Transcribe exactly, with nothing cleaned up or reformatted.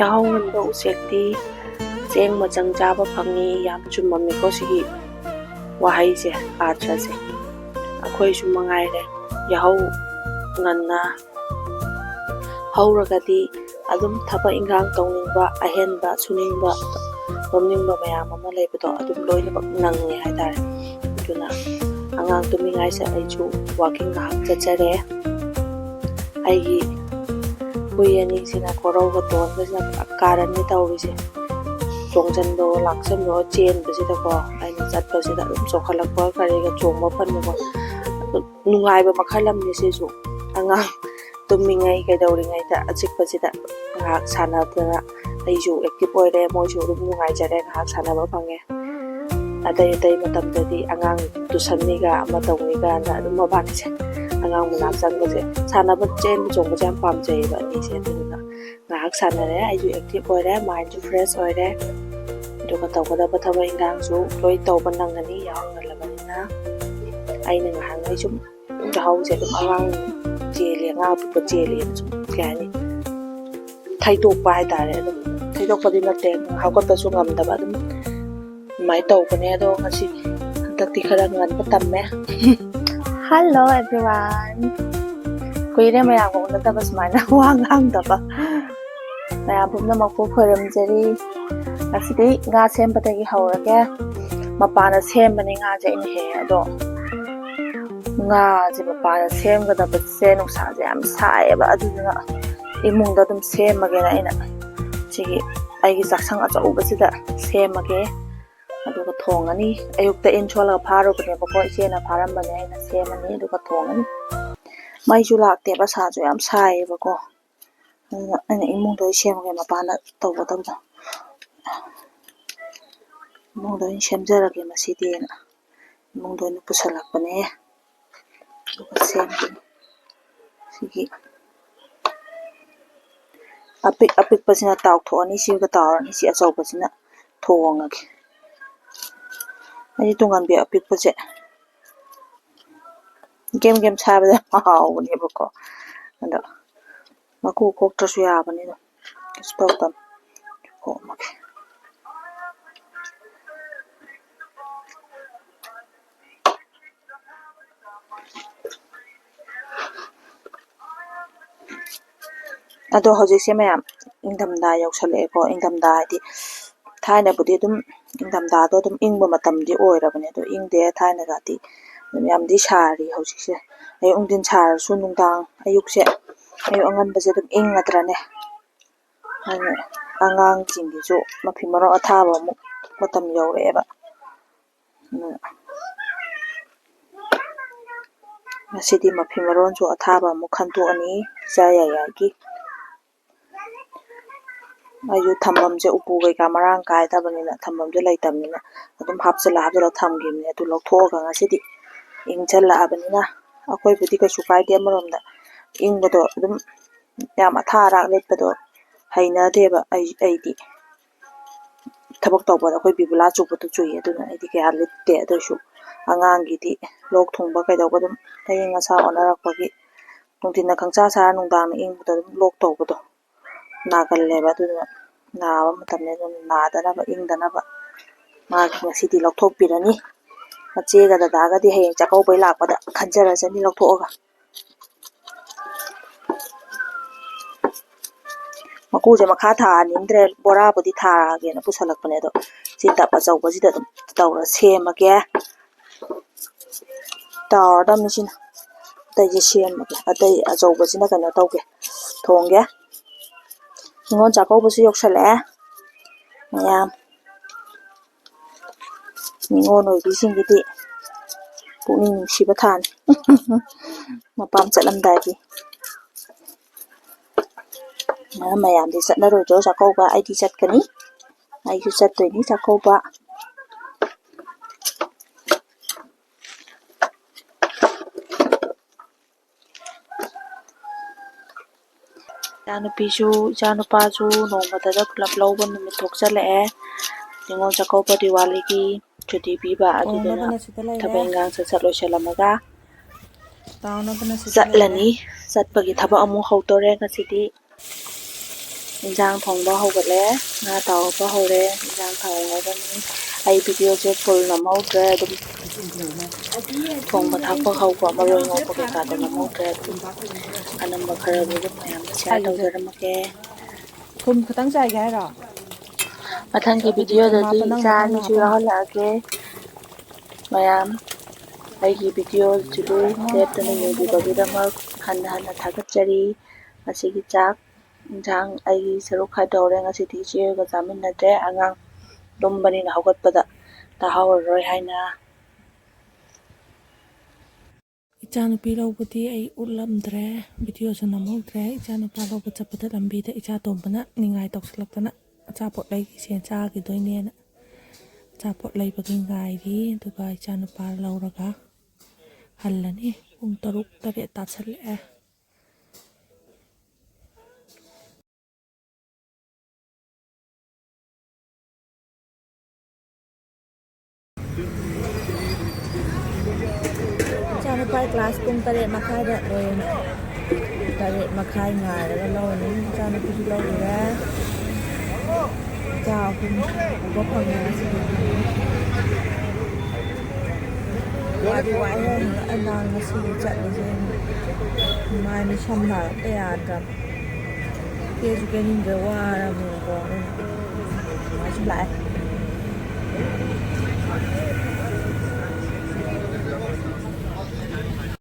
ꯌꯥꯍꯧ ꯉꯟꯕ ꯎꯆꯦꯛꯇꯤ ꯆꯦꯡ ꯃꯆꯪ ꯆꯥꯕ ꯐꯪꯉꯤ꯫ ꯌꯥꯝ ꯆꯨꯝꯃꯝꯃꯤꯀꯣ ꯁꯤꯒꯤ ꯋꯥꯍꯩꯁꯦ, ꯑꯥꯔꯊꯁꯦ꯫ ꯑꯩꯈꯣꯏꯁꯨ ꯃꯉꯥꯏꯔꯦ, ꯌꯥꯍꯧ ꯉꯟꯅ ꯍꯧꯔꯒꯗꯤ ꯑꯗꯨꯝ ꯊꯕꯛ ꯏꯟꯈꯥꯡ ꯇꯧꯅꯤꯡꯕ, ꯑꯍꯦꯟꯕ ꯁꯨꯅꯤꯡꯕ, ꯇꯧꯅꯤꯡꯕ ꯃꯌꯥꯝ ꯑꯃ ꯂꯩꯕꯗꯣ ꯑꯗꯨꯝ ꯂꯣꯏꯅꯃꯛ ꯅꯪꯉꯦ ꯍꯥꯏꯇꯥꯔꯦ꯫ ꯑꯗꯨꯅ ꯑꯉꯥꯡ ꯇꯨꯝꯃꯤꯉꯩꯁꯦ ꯑꯩꯁꯨ ꯋꯥꯀꯤꯡ ꯉꯥꯏꯍꯥꯛ ꯆꯠꯆꯔꯦ꯫ ꯑꯩꯒꯤ ꯍꯨꯏ ꯑꯅꯤꯁꯤꯅ ꯈꯣꯔꯧꯒ ꯇꯣꯟꯕꯁꯤꯅ ꯄꯨꯔꯥ ꯀꯥꯔꯟꯅꯤ ꯇꯧꯔꯤꯁꯦ꯫ ꯆꯣꯡꯁꯤꯟꯕꯋꯣ ꯂꯥꯛꯁꯤꯟꯕꯋꯣ ꯆꯦꯟꯕꯁꯤꯗꯀꯣ, ꯑꯩꯅ ꯆꯠꯄꯁꯤꯗ ꯑꯗꯨꯝ ꯆꯣꯡꯈꯠꯂꯛꯄ, ꯀꯔꯤꯒ ꯆꯣꯡꯕ ꯐꯟꯕꯀꯣ, ꯑꯗꯨ ꯅꯨꯡꯉꯥꯏꯕ ꯃꯈꯜ ꯑꯃꯅꯤ ꯁꯤꯁꯨ꯫ ꯑꯉꯥꯡ ꯇꯨꯝꯃꯤꯉꯩ ꯀꯩꯗꯧꯔꯤꯉꯩꯗ ꯑꯆꯤꯛꯄꯁꯤꯗ ꯉꯥꯏꯍꯥꯛ ꯁꯥꯟꯅꯗꯅ ꯑꯩꯁꯨ ꯑꯦꯛꯇꯤꯚ ꯑꯣꯏꯔꯦ, ꯃꯣꯏꯁꯨ ꯑꯗꯨꯝ ꯅꯨꯡꯉꯥꯏꯖꯔꯦ, ꯉꯥꯏꯍꯥꯛ ꯁꯥꯟꯅꯕ ꯐꯪꯉꯦ꯫ ꯑꯇꯩ ꯑꯇꯩ ꯃꯇꯝꯗꯗꯤ ꯑꯉꯥꯡ ꯇꯨꯁꯟꯅꯤꯒ ꯑꯃ ꯇꯧꯅꯤꯒꯅ ꯑꯗꯨꯝ ꯃꯕꯥꯅꯤꯁꯦ ꯑꯉꯥꯡ ꯃꯅꯥꯛ ꯆꯪꯕꯁꯦ, ꯁꯥꯟꯅꯕ ꯆꯦꯟꯕ ꯆꯣꯡꯕꯁꯦ ꯌꯥꯝ ꯄꯥꯝꯖꯩꯌꯦꯕ ꯑꯅꯤꯁꯦ꯫ ꯑꯗꯨꯗꯨꯅ ꯉꯥꯏꯍꯥꯛ ꯁꯥꯟꯅꯔꯦ, ꯑꯩꯁꯨ ꯑꯦꯛꯇꯤꯚ ꯑꯣꯏꯔꯦ, ꯃꯥꯏꯟꯁꯨ ꯐ꯭ꯔꯦꯁ ꯑꯣꯏꯔꯦ꯫ ꯑꯗꯨꯒ ꯇꯧꯒꯗꯕ ꯊꯕꯛ ꯏꯟꯈꯥꯡꯁꯨ ꯂꯣꯏ ꯇꯧꯕ ꯅꯪꯉꯅꯤ ꯌꯥꯍꯧ ꯉꯜꯂꯕꯅꯤꯅ꯫ ꯑꯩꯅ ꯉꯥꯏꯍꯥꯛꯉꯩ ꯁꯨꯝ ꯌꯥꯍꯧꯁꯦ ꯑꯗꯨꯝ ꯑꯉꯥꯡ ꯆꯦꯜꯂꯤ, ꯑꯉꯥꯡ ꯑꯄꯤꯛꯄ ꯆꯦꯜꯂꯤ ꯁꯨꯝ, ꯀꯩ ꯍꯥꯏꯅꯤ, ꯊꯩꯗꯣꯛꯄ ꯍꯥꯏꯇꯥꯔꯦ꯫ ꯑꯗꯨꯝ ꯊꯩꯗꯣꯛꯄꯗꯤ ꯅꯠꯇꯦ, ꯍꯧꯒꯠꯄꯁꯨ ꯉꯝꯗꯕ, ꯑꯗꯨꯝ ꯑꯗꯨꯃꯥꯏꯅ ꯇꯧꯕꯅꯦ꯫ ꯑꯗꯣ ꯉꯁꯤ ꯍꯟꯗꯛꯇꯤ ꯈꯔ ꯉꯟꯕ ꯇꯝꯃꯦ꯫ Hello everyone, ꯀꯨꯏꯔꯦ ꯃꯌꯥꯝꯒ ꯎꯅꯗꯕ, ꯁꯨꯃꯥꯏꯅ ꯋꯥ ꯉꯥꯡꯗꯕ꯫ ꯃꯌꯥꯝ ꯄꯨꯝꯅꯃꯛꯄꯨ ꯈꯣꯏꯔꯝꯖꯔꯤ꯫ ꯉꯁꯤꯗꯤ ꯉꯥ ꯁꯦꯝꯕꯗꯒꯤ ꯍꯧꯔꯒꯦ꯫ ꯃꯄꯥꯅ ꯁꯦꯝꯕꯅꯤ ꯉꯥꯁꯦ ꯑꯩꯅ ꯍꯦꯛ ꯍꯦꯛ꯫ ꯑꯗꯣ ꯉꯥꯁꯦ ꯃꯄꯥꯅ ꯁꯦꯝꯒꯗꯕꯁꯦ ꯅꯨꯡꯁꯥꯁꯦ ꯌꯥꯝ ꯁꯥꯏꯌꯦꯕ, ꯑꯗꯨꯗꯨꯅ ꯏꯃꯨꯡꯗ ꯑꯗꯨꯝ ꯁꯦꯝꯃꯒꯦꯅ ꯑꯩꯅ ꯁꯤꯒꯤ ꯑꯩꯒꯤ ꯆꯥꯛꯁꯪ ꯑꯆꯧꯕꯁꯤꯗ ꯁꯦꯝꯃꯒꯦ꯫ ꯑꯗꯨꯒ ꯊꯣꯡꯉꯅꯤ꯫ ꯑꯌꯨꯛꯇ ꯏꯟ ꯁꯣꯜꯂꯒ ꯐꯥꯔꯨꯕꯅꯦꯕꯀꯣ, ꯏꯆꯦꯅ ꯐꯥꯔꯝꯕꯅꯦ, ꯑꯩꯅ ꯁꯦꯝꯃꯅꯤ ꯑꯗꯨꯒ ꯊꯣꯡꯉꯅꯤ꯫ ꯃꯩꯁꯨ ꯂꯥꯛꯇꯦꯕ, ꯁꯥꯁꯨ ꯌꯥꯝ ꯁꯥꯏꯌꯦꯕꯀꯣ, ꯑꯗꯨꯅ ꯑꯩꯅ ꯏꯃꯨꯡꯗ ꯑꯣꯏ ꯁꯦꯝꯃꯒꯦ, ꯃꯄꯥꯟꯗ ꯇꯧꯒꯗꯕꯗꯣ꯫ ꯏꯃꯨꯡꯗ ꯑꯣꯏꯅ ꯁꯦꯝꯖꯔꯒꯦ ꯉꯁꯤꯗꯤꯅ ꯏꯃꯨꯡꯗ ꯑꯣꯏꯅ ꯄꯨꯁꯜꯂꯛꯄꯅꯦ꯫ ꯑꯗꯨꯒ ꯁꯦꯝꯒꯦ꯫ ꯁꯤꯒꯤ ꯑꯄꯤꯛ ꯑꯄꯤꯛꯄꯁꯤꯅ ꯇꯥꯎꯊꯣꯛꯑꯅꯤ, ꯁꯤꯒ ꯇꯥꯎꯔꯅꯤ, ꯁꯤ ꯑꯆꯧꯕꯁꯤꯅ ꯊꯣꯡꯉꯒꯦ꯫ ꯑꯩꯗꯤ ꯇꯨꯡꯍꯟꯕꯤ ꯑꯄꯤꯛꯄꯁꯦ ꯒꯦꯝ ꯒꯦꯝ ꯁꯥꯏꯕꯗ ꯌꯥꯝ ꯍꯥꯎꯕꯅꯦꯕꯀꯣ꯫ ꯑꯗꯣ ꯃꯀꯨ ꯈꯣꯛꯇ꯭ꯔꯁꯨ ꯌꯥꯕꯅꯤꯅ꯫ ꯀꯩꯁꯨ ꯇꯧꯗꯝ꯫ ꯍꯣꯝꯃꯒꯦ꯫ ꯑꯗꯣ ꯍꯧꯖꯤꯛꯁꯦ ꯃꯌꯥꯝ ꯏꯪꯊꯝꯊꯥ ꯌꯧꯁꯜꯂꯛꯑꯦꯀꯣ꯫ ꯏꯪꯊꯝꯊꯥ ꯍꯥꯏꯗꯤ ꯊꯥꯏꯅꯕꯨꯗꯤ ꯑꯗꯨꯝ ꯏꯪꯊꯝꯊꯥꯗꯣ ꯑꯗꯨꯝ ꯏꯪꯕ ꯃꯇꯝꯗꯤ ꯑꯣꯏꯔꯕꯅꯦ꯫ ꯑꯗꯣ ꯏꯪꯗꯦ ꯊꯥꯏꯅꯒꯗꯤ꯫ ꯑꯗꯨꯝ ꯌꯥꯝꯗꯤ ꯁꯥꯔꯤ ꯍꯧꯖꯤꯛꯁꯦ꯫ ꯑꯌꯨꯛ ꯅꯨꯡꯊꯤꯟ ꯁꯥꯔꯁꯨ ꯅꯨꯡꯗꯥꯡ ꯑꯌꯨꯛꯁꯦ, ꯑꯌꯨꯛ ꯑꯉꯟꯕꯁꯦ ꯑꯗꯨꯝ ꯏꯪꯉꯗ꯭ꯔꯅꯦ꯫ ꯑꯗꯨꯅ ꯑꯉꯥꯡꯁꯤꯡꯒꯤꯁꯨ ꯃꯐꯤ ꯃꯔꯣꯟ ꯑꯊꯥꯕ ꯑꯃꯨꯛ ꯃꯇꯝ ꯌꯧꯔꯛꯑꯦꯕ꯫ ꯑꯗꯨꯅ ꯉꯁꯤꯗꯤ ꯃꯐꯤ ꯃꯔꯣꯟꯁꯨ ꯑꯊꯥꯕ ꯑꯃꯨꯛ ꯈꯟꯗꯣꯛꯑꯅꯤ, ꯏꯆꯥ ꯌꯥꯌꯥꯒꯤ꯫ ꯑꯩꯁꯨ ꯊꯝꯐꯝꯁꯦ ꯎꯄꯨ ꯀꯩꯀꯥ ꯃꯔꯥꯡ ꯀꯥꯏꯗꯕꯅꯤꯅ, ꯊꯝꯐꯝꯁꯦ ꯂꯩꯇꯕꯅꯤꯅ ꯑꯗꯨꯝ ꯍꯥꯞꯆꯤꯜꯂ ꯍꯥꯞꯆꯤꯜꯂ ꯊꯝꯈꯤꯕꯅꯦ꯫ ꯑꯗꯨ ꯂꯧꯊꯣꯛꯑꯒ ꯉꯁꯤꯗꯤ ꯏꯪꯁꯜꯂꯛꯑꯕꯅꯤꯅ ꯑꯩꯈꯣꯏꯕꯨꯗꯤ ꯀꯩꯁꯨ ꯀꯥꯏꯗꯦ꯫ ꯑꯃꯔꯣꯝꯗ ꯏꯪꯕꯗꯣ ꯑꯗꯨꯝ ꯌꯥꯝ ꯑꯊꯥ ꯑꯔꯥꯛ ꯂꯤꯠꯄꯗꯣ ꯍꯩꯅꯗꯦꯕ ꯑꯩ, ꯑꯩꯗꯤ꯫ ꯊꯕꯛ ꯇꯧꯕꯗ ꯑꯩꯈꯣꯏ ꯕꯤꯕꯨꯂꯥ ꯆꯨꯕꯗꯣ ꯆꯨꯏ, ꯑꯗꯨꯅ ꯑꯩꯗꯤ ꯀꯌꯥ ꯂꯤꯠꯇꯦ꯫ ꯑꯗꯨ ꯑꯣꯏꯁꯨ ꯑꯉꯥꯡꯒꯤꯗꯤ ꯂꯣꯛ ꯊꯨꯡꯕ ꯀꯩꯗꯧꯕ ꯑꯗꯨꯝ ꯑꯏꯪ ꯑꯁꯥ ꯑꯣꯟꯅꯔꯛꯄꯒꯤ ꯅꯨꯡꯊꯤꯟꯅ ꯈꯪꯁꯥ ꯁꯥꯔ ꯅꯨꯡꯗꯥꯡꯅ ꯏꯪꯕꯗꯣ ꯑꯗꯨꯝ ꯂꯣꯛ ꯇꯧꯕꯗꯣ ꯅꯥꯒꯜꯂꯦꯕ꯫ ꯑꯗꯨꯅ ꯅꯥꯕ ꯃꯇꯝꯅꯤ, ꯑꯗꯨꯅ ꯅꯥꯗꯅꯕ ꯏꯪꯗꯅꯕ ꯃꯥꯒꯤ ꯉꯁꯤꯗꯤ ꯂꯧꯊꯣꯛꯄꯤꯔꯅꯤ꯫ ꯃꯆꯦꯒ ꯗꯗꯥꯒꯗꯤ ꯍꯌꯦꯡ ꯆꯥꯛꯀꯧꯕꯩ ꯂꯥꯛꯄꯗ ꯈꯟꯖꯔꯁꯅꯤ ꯂꯧꯊꯣꯛꯑꯒ꯫ ꯃꯀꯨꯁꯦ ꯃꯈꯥ ꯊꯥꯅꯤꯡꯗ꯭ꯔꯦ, ꯕꯣꯔꯥꯕꯨꯗꯤ ꯊꯥꯒꯦꯅ ꯄꯨꯁꯜꯂꯛꯄꯅꯦ, ꯑꯗꯣ ꯁꯤ ꯇꯞ ꯑꯆꯧꯕꯁꯤꯗ ꯑꯗꯨꯝ ꯇꯧꯔ ꯁꯦꯝꯃꯒꯦ꯫ ꯇꯥꯎꯔꯗꯕꯅꯤ ꯁꯤꯅ, ꯑꯇꯩꯁꯦ ꯁꯦꯝꯃꯒꯦ꯫ ꯑꯇꯩ ꯑꯆꯧꯕꯁꯤꯅ ꯀꯩꯅꯣ ꯇꯧꯒꯦ, ꯊꯣꯡꯒꯦ꯫ ꯅꯤꯉꯣꯜ ꯆꯥꯛꯀꯧꯕꯁꯨ ꯌꯧꯁꯜꯂꯛꯑꯦ ꯃꯌꯥꯝ꯫ ꯅꯤꯉꯣꯜ ꯑꯣꯏꯕꯤꯁꯤꯡꯒꯤꯗꯤ ꯄꯨꯛꯅꯤꯡ ꯅꯨꯡꯁꯤꯕ ꯊꯥꯅꯤ꯫ ꯃꯄꯥꯝ ꯆꯠꯂꯝꯗꯥꯏꯒꯤ꯫ ꯃꯔꯝ ꯃꯌꯥꯝꯗꯤ ꯆꯠꯅꯔꯣꯏꯗ꯭ꯔꯣ ꯆꯥꯛꯀꯧꯕ? ꯑꯩꯗꯤ ꯆꯠꯀꯅꯤ꯫ ꯑꯩꯁꯨ ꯆꯠꯇꯣꯏꯅꯤ ꯆꯥꯛꯀꯧꯕ꯫ ꯏꯆꯥꯅꯨꯄꯤꯁꯨ, ꯏꯆꯥꯅꯨꯄꯥꯁꯨ ꯅꯣꯡꯃꯇꯗ ꯄꯨꯂꯞ ꯂꯧꯕ ꯅꯨꯃꯤꯠ ꯊꯣꯛꯆꯜꯂꯛꯑꯦ꯫ ꯅꯤꯉꯣꯜ ꯆꯥꯛꯀꯧꯕ, ꯗꯤꯋꯥꯂꯤꯒꯤ ꯁꯨꯇꯤ ꯄꯤꯕ, ꯑꯗꯨꯗꯨꯅ ꯊꯕꯛ ꯏꯟꯈꯥꯡ ꯁꯠ ꯁꯠ ꯂꯣꯏꯁꯤꯜꯂꯝꯃꯒ ꯆꯠꯂꯅꯤ꯫ ꯆꯠꯄꯒꯤ ꯊꯕꯛ ꯑꯃꯨꯛ ꯍꯧꯗꯣꯔꯦ ꯉꯁꯤꯗꯤ꯫ ꯏꯟꯖꯥꯡ ꯊꯣꯡꯕ ꯍꯧꯒꯠꯂꯦ꯫ ꯉꯥ ꯇꯥꯎꯕ ꯍꯧꯔꯦ꯫ ꯏꯟꯖꯥꯡ ꯊꯥꯎ ꯉꯧꯔꯅꯤ꯫ ꯑꯩ ꯚꯤꯗꯤꯑꯣꯁꯦ ꯐꯨꯜ ꯅꯝꯍꯧꯗ꯭ꯔꯦ꯫ ꯑꯗꯨꯝ ꯊꯣꯡꯕ ꯊꯥꯛꯄ ꯍꯧꯕ, ꯃꯔꯣꯏ ꯉꯧꯕ ꯀꯩꯀꯥꯗꯣ ꯅꯝꯍꯧꯗ꯭ꯔꯦ꯫ ꯑꯗꯨꯝ ꯑꯅꯝꯕ ꯈꯔꯗꯤ ꯑꯗꯨꯝ ꯃꯌꯥꯝꯗ ꯁꯤꯌꯥꯔ ꯇꯧꯖꯔꯝꯃꯒꯦ꯫ ꯊꯨꯝ ꯈꯤꯇꯪ ꯆꯥꯏꯒꯦ ꯍꯥꯏꯔꯣ? ꯃꯊꯪꯒꯤ ꯚꯤꯗꯤꯑꯣꯗꯗꯤ ꯏꯆꯥ ꯑꯅꯤꯁꯨ ꯌꯥꯎꯍꯜꯂꯛꯑꯒꯦ꯫ ꯃꯌꯥꯝ ꯑꯩꯒꯤ ꯚꯤꯗꯤꯑꯣꯁꯤꯕꯨ ꯂꯦꯞꯇꯅ ꯌꯦꯡꯕꯤꯕꯒꯤꯗꯃꯛ ꯍꯟꯅ ꯍꯟꯅ ꯊꯥꯒꯠꯆꯔꯤ꯫ ꯉꯁꯤꯒꯤ ꯆꯥꯛ ꯏꯟꯁꯥꯡ ꯑꯩꯒꯤ ꯁꯔꯨꯛ ꯈꯥꯏꯗꯣꯛꯍꯧꯔꯦ꯫ ꯉꯁꯤꯗꯤ ꯏꯆꯦꯒ ꯆꯥꯃꯤꯟꯅꯗ꯭ꯔꯦ꯫ ꯑꯉꯥꯡ ꯇꯨꯝꯕꯅꯤꯅ ꯍꯧꯒꯠꯄꯗ ꯇꯥꯍꯧꯔꯔꯣꯏ ꯍꯥꯏꯅ꯫ ꯏꯆꯥꯅꯨꯄꯤ ꯂꯧꯕꯗꯤ ꯑꯩ ꯎꯠꯂꯝꯗ꯭ꯔꯦ, ꯚꯤꯗꯤꯑꯣꯁꯨ ꯅꯝꯍꯧꯗ꯭ꯔꯦ꯫ ꯏꯆꯥꯅꯨꯄꯥ ꯂꯧꯕ ꯆꯠꯄꯗ ꯂꯝꯕꯤꯗ ꯏꯆꯥ ꯇꯣꯝꯕꯅ ꯅꯤꯡꯉꯥꯏ ꯇꯧꯁꯜꯂꯛꯇꯅ ꯑꯆꯥꯄꯣꯠ ꯂꯩꯈꯤꯁꯦꯅ ꯆꯥꯈꯤꯗꯣꯏꯅꯦꯅ ꯑꯆꯥꯄꯣꯠ ꯂꯩꯕꯒꯤ ꯉꯥꯏꯔꯤ꯫ ꯑꯗꯨꯒ ꯏꯆꯥꯅꯨꯄꯥ ꯂꯧꯔꯒ ꯍꯜꯂꯅꯤ꯫ ꯄꯨꯡ ꯇꯔꯨꯛ ꯇꯔꯦꯠ ꯇꯥꯁꯜꯂꯛꯑꯦ꯫ ꯏꯆꯥꯅꯨꯄꯥꯒꯤ ꯀ꯭ꯂꯥꯁ ꯄꯨꯡ ꯇꯔꯦꯠ ꯃꯈꯥꯏꯗ ꯂꯣꯏꯔꯅꯤ꯫ ꯇꯔꯦꯠ ꯃꯈꯥꯏ ꯉꯥꯏꯔꯒ ꯂꯧꯔꯅꯤ꯫ ꯏꯆꯥꯅꯨꯄꯤꯁꯨ ꯂꯧꯔꯨꯔꯦ꯫ ꯏꯆꯥ ꯑꯍꯨꯝ ꯎꯕ ꯐꯪꯉꯦ ꯉꯁꯤꯗꯤ꯫ ꯋꯥꯗꯤ ꯋꯥꯏꯍꯦ, ꯉꯁꯤꯗꯤ ꯆꯠꯂꯤꯁꯦ꯫ ꯃꯥꯏ ꯃꯤꯠ ꯁꯝ ꯂꯥꯛꯄ ꯌꯥꯗ꯭ꯔꯕ꯫ ꯀꯦꯁꯨ ꯀꯦꯅꯤꯡꯗ꯭ꯔꯦ, ꯋꯥꯔꯕꯅꯤꯅꯀꯣ꯫ ꯑꯗꯨꯅ ꯃꯥꯁꯨ ꯂꯥꯛꯑꯦ꯫